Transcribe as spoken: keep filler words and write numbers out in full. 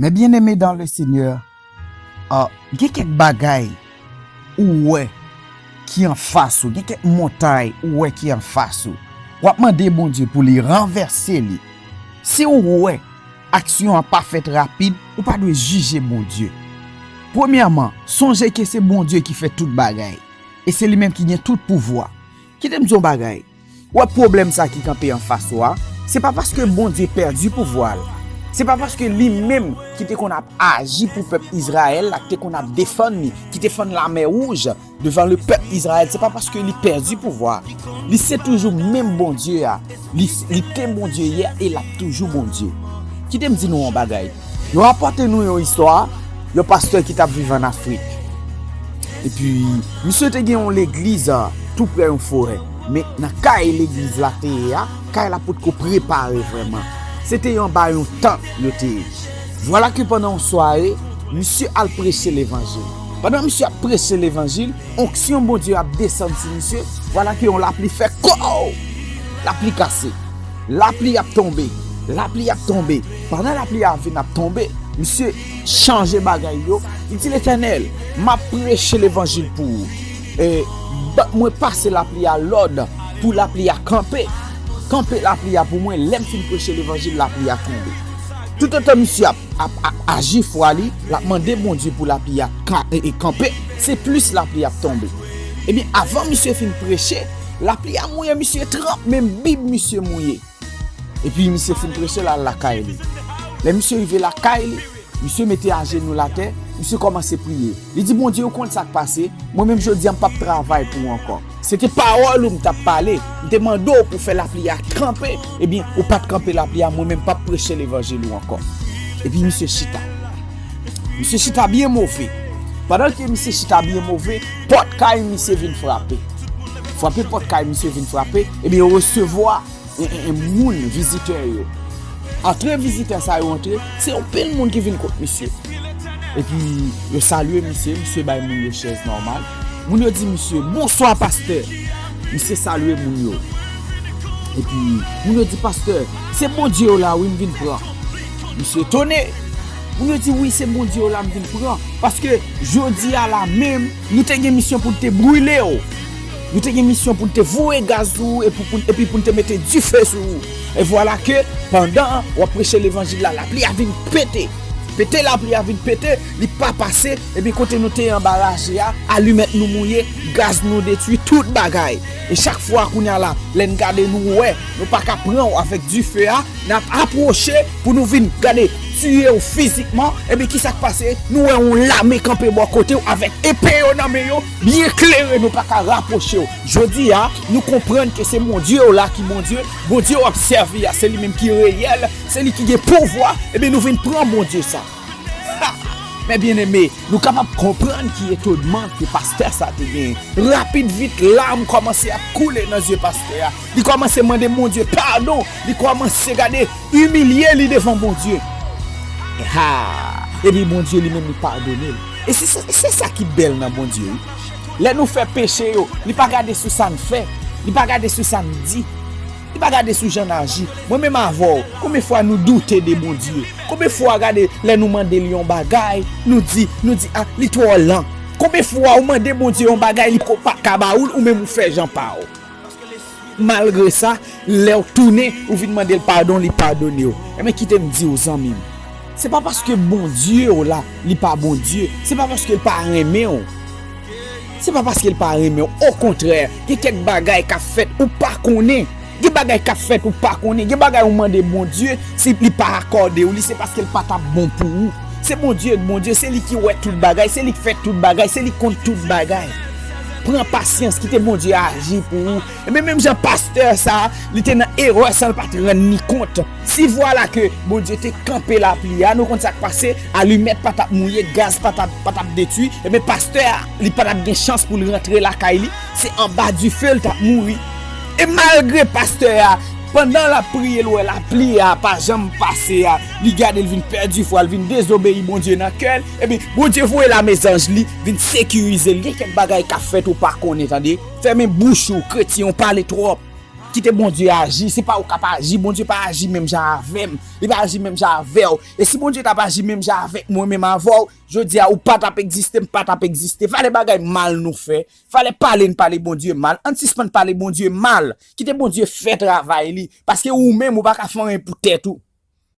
Mes bien-aimés dans le Seigneur, ah, gen kèk bagay ou wè ki anfas ou, gen kèk montay ou wè ki anfas ou. W ap mande Bondye pou li ranvèse li. Si w wè aksyon an pa fèt rapid, ou pa dwe jije Bondye. Premyèman, sonje ke se Bondye ki fè tout bagay. E se li menm ki gen tout pouvwa. Kite m di w yon bagay. Ou wè pwoblèm sa ki kanpe anfas ou a, se pa paske Bondye pèdi pouvwa l. Se pa paske li menm ki te konn ap aji pou pèp Izrayèl la, ki te konn ap defann li, ki te fann Lamè Wouj devan le pèp Izrayèl, se pa paske li pèdi pouvwa. Li se toujou menm Bondye a. Li, li te Bondye yè e l ap toujou Bondye. Kite m di nou yon bagay. Yo rapòte nou yon istwa, yon pastè ki t ap viv ann Afrik. Epi, misye te gen yon legliz, a, tou prè yon forè. Men nan kay legliz la te ye a, kay la potko prepare vrèman. Se te anba yon tant yo te ye. Vwala ke pandan yon sware, misye al preche levanjil. Pandan misye ap preche levanjil, onksyon Bondye ap desann sou misye, vwala ke yon lapli fè kow! Lapli kase. Lapli ap tonbe. Lapli ap tonbe. Pandan lapli a vin ap tonbe, misye chanje bagay yo. Li di, Letènèl, m ap preche levanjil pou ou. E, ba, mwen pase lapli a lòd pou lapli a kanpe. Kanpe lapli a pou mwen, lè m fin preche levanjil, lapli a tonbe. Toutotan misye ap, ap, ap aji fwa li, l ap mande Bondye pou lapli a ka, e, e kanpe, se plis lapli ap tonbe. Ebyen, avan misye fin preche, lapli a mouye misye trap, menm bib misye mouye. Epi misye fin preche, l al lakay li. Lè misye rive lakay li, misye mete ajenou l atè, misye kòmanse priye. Li di, Bondye, ou konn sa k pase, mwen menm jodi a m p ap travay pou ou ankò. Se te pawòl ou m t ap pale, m te mande w pou fè lapli a kanpe, ebyen, ou pa t kanpe lapli a, mwen menm m p ap preche levanjil ou ankò. Epi misye chita. Misye chita byen move. Pandan ke misye chita byen move, pòt kay misye vin frape. Frape pòt kay misye vin frape, ebyen, yo resevwa en, en, en moun, vizitè yo. Antre vizitè sa yo antre, se yon pil moun ki vin kot misye. Epi, yo salye misye, misye bay moun yo chèz nòmal. Moun yo di misye, Bonswa, pastè! Misye salye moun yo. Epi, moun yo di, Pastè, se Bondye w la, wi, m vin pran. Misye etone. Moun yo di, Wi, se Bondye w la, m vin pran. Paske, jodi a la menm, nou te gen misyon pou n te brile w. Nou te gen misyon pou n te voye gaz sou ou epi pou, epi pou n te mete dife sou ou. E vwala ke, pandan w ap preche levanjil la, lapli a vin pete. Pete lapli a vin pete, li pa pase, epi kote nou te ye anba raje a, alimèt nou mouye, gaz nou detwi, tout bagay. E chak fwa kounye a la, lè n gade nou wè, nou pa ka pran w avèk dife a, n ap apwoche pou nou vin gade tiye w fizikman, epi kisa k pase? Nou wè yon lame kanpe bò kote w avèk epe yo nan men yo, byen klere, nou pa ka rapwoche w. Jodi a, nou konprann ke se Bondye w la ki Bondye, Bondye w ap sèvi a, se li menm ki reyèl, se li ki gen pouvwa, ebyen nou vin pran Bondye sa. Ha! Mes bien-aimés, nou kapab konprann ki etonman ke pastè sa te genyen. Rapid vit, lam kòmanse ap koule nan zye pastè a. Li kòmanse mande Bondye padon. Li kòmanse gade, imilye li devan Bondye. Ha! Epi Bondye li menm li padone l. E se, se, se sa ki bèl nan Bondye, wi. Lè nou fè peche yo, li pa gade sou sa n fè. Li pa gade sou sa n di. Li pa gade sou jan n aji. Mwen menm avè w, konbyen fwa nou doute de Bondye? Konbyen fwa, gade, lè nou mande l yon bagay, nou di, nou di, a, li twò lan? Konbyen fwa ou mande Bondye yon bagay, li ko-, pa ka ba ou l, ou menm ou fè jan pa w? Malgre sa, lè w tounen, ou vin mande l padon, li padone w. Enben, kite m di w, zanmi m, se pa paske Bondye w la, li pa Bondye, se pa paske l pa renmen w. Se pa paske l pa renmen w. Okontrè, gen kèk bagay k ap fèt ou pa konnen. Gen bagay k ap fèt ou pa konnen. Gen bagay ou mande Bondye, si li pa akòde w li, se paske l pa t ap bon pou ou. Se Bondye k Bondye, se li ki wè tout bagay, se li k fè tout bagay, se li k konn tout bagay. Pran pasyans, kite Bondye aji pou ou. Ebyen, menm jan pastè sa a, li te nan erè san l pa t rann ni kont. Si vwala ke Bondye te kanpe lapli a, nou konn sa k pase, alimèt pa t ap mouye, gaz pa t ap, pa t ap detwi, ebyen, pastè a, li pa t ap gen chans pou l rantre lakay li, se anba dife l t ap mouri. E malgre pastè a, pandan l ap priye, l wè lapli a pa janm pase a, li gade, l vin pèdi fwa, l vin dezobeyi Bondye nan kè l, ebyen, Bondye voye lame zanj li vin sekirize l. Gen kèk bagay k ap fèt ou pa konnen, tande. Fèmen bouch ou, kretyen, ou pale twòp. Kite Bondye aji, se pa ou k ap aji, Bondye pa aji menm jan avè m, li pa aji menm jan avè w. E si Bondye t ap aji menm jan avèk mwen, menm avè w, jodi a ou pa t ap egziste, m pa t ap egziste. Valè bagay mal nou fè, valè pale n pale Bondye mal, ann sispann pale Bondye mal, kite Bondye fè travay li, paske ou menm ou pa ka fè anyen pou tèt ou.